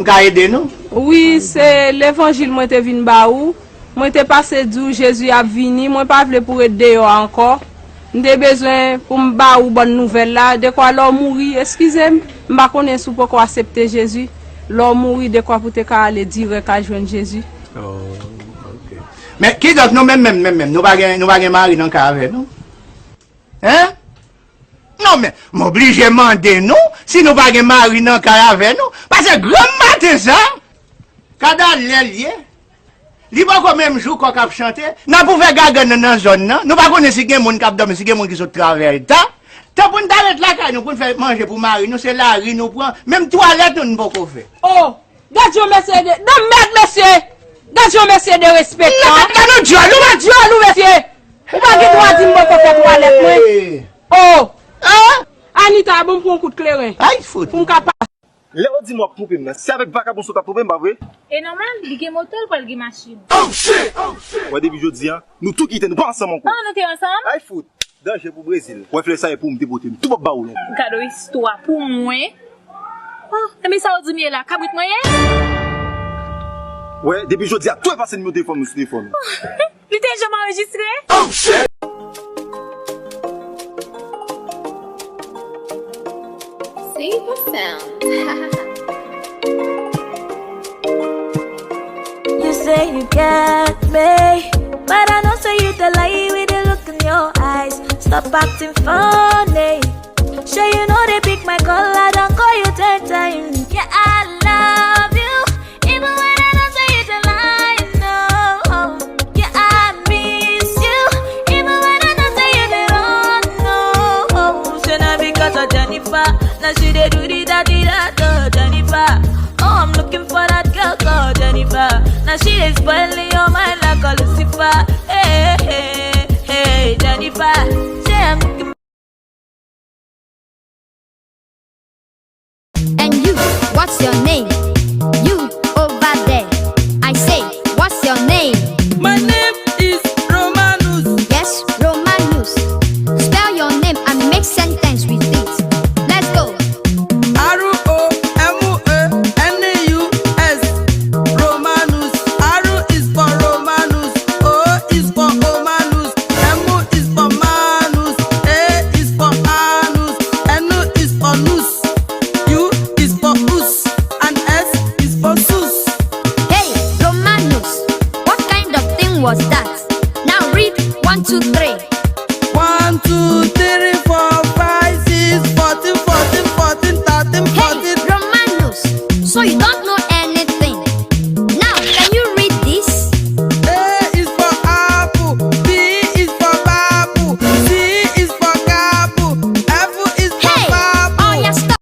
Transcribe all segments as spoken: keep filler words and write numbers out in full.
M ka ede nou? Wi, se levanjil mwen te vin ba ou. Mwen te pase di w Jezi ap vini, mwen pa vle pou ret deyò a ankò. M te bezwen pou m ba ou bòn nouvèl la, dekwa lè w mouri, eskize m, m pa konnen si w poko aksepte Jezi. Lè w mouri, dekwa pou te ka ale dirèk al jwenn Jezi. Oh, ok. Men kidonk nou menm, menm, menm, menm, nou pa gen, nou pa gen mari nan kay avè nou? Hein? Non, men, m oblije mande nou si nou pa gen mari nan kay avè nou. Paske granm maten sa, kada lè l ye, li poko menm jou kòk ap chante, n ap ouvè gagann nan nan zòn nan. Nou pa konnen si gen moun k ap dòmi, si gen moun ki sot travay ta. Tan pou n ta ret lakay nou, pou n fè manje pou mari nou, se lari nou pran. Menm twalèt nou, n poko fè. Oh! Gad yon mesye de, de mèd, mesye! Gad yon mesye derespektan! Gad nou dyòl ou! Gad dyòl ou, mesye! Ou pa gen dwa di m mwen poko fè twalèt mwen. Oh! Anita, ban m pran yon kout kleren. Ay, fout. Pou m ka pase. Lè w di m w ap twonpe m nan, se avèk vakabon sa w t ap twonpe m, pa vre? E nòmal, li gen moto, l pral gen machin. Wè, depi jodi a, nou tou kite, nou pa ansanm ankò. Oh, nou te ansanm? Ay, fout. Danje pou Brezil. Wè, flè sa e pou m te pote m. Tou p ap ba ou non. Gade yon istwa pou mwen. Oh, e men sa w di m ye la, kabrit mwen ye? Wè, depi jodi a, tou efase nimewo telefòn mwen sou telefòn ou. Li te janm anrejistre? Simple sound. You say you got me, but I know say you dey lie with the look in your eyes. Stop acting funny. Sure you know they pick my call, I don't call you ten times. Yeah, I love you, even when I know say you dey lie, no. Yeah, I miss you, even when I know say you dey run, no. Say na because of Jennifer, now she dey do the da di da to Jennifer. Oh, I'm looking for that girl called Jennifer. Now she is spoiling your mind like a Lucifer. Hey, hey, hey, Jennifer. Say I'm looking. And you, what's your name? You over there. I say, what's your name? My name is Romanus. Yes, Romanus. Spell your name and make sentence with it. Let's go. R O M U N U S. Romanus. R is for Romanus. O is for Omanus. M is for Manus, A is for Anus, N is for Nus, U is for Us, and S is for Sus. Hey, Romanus, what kind of thing was that? Now read one, two, three. One, two, three, four, five, six, fourteen, fourteen, fourteen, thirteen, hey, fourteen. Romanus, so you don't know anything. Now, can you read this? A is for apple, B is for babu, C is for kabu, F is for, hey, babu. Oya, stop.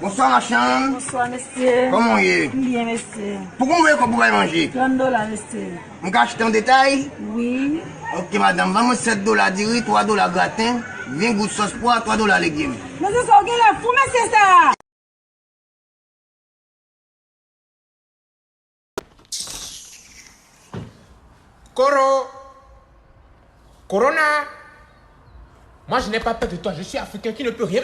Bonswa, machann. Bonswa, mesye. Kòman w ye? M byen, mesye. Pouki w voye kòb pou bay manje? Trant dola, mesye. M ka achte an detay? Wi. Ok, madanm, vann mwen sèt dola diri, twa dola graten, ven goud sòs pwa, twa dola legim. Mesye, sa w genlè fou, mesye sa! Koro-, Corona, moi je n'ai pas peur de toi, je suis africain qui ne peut rien.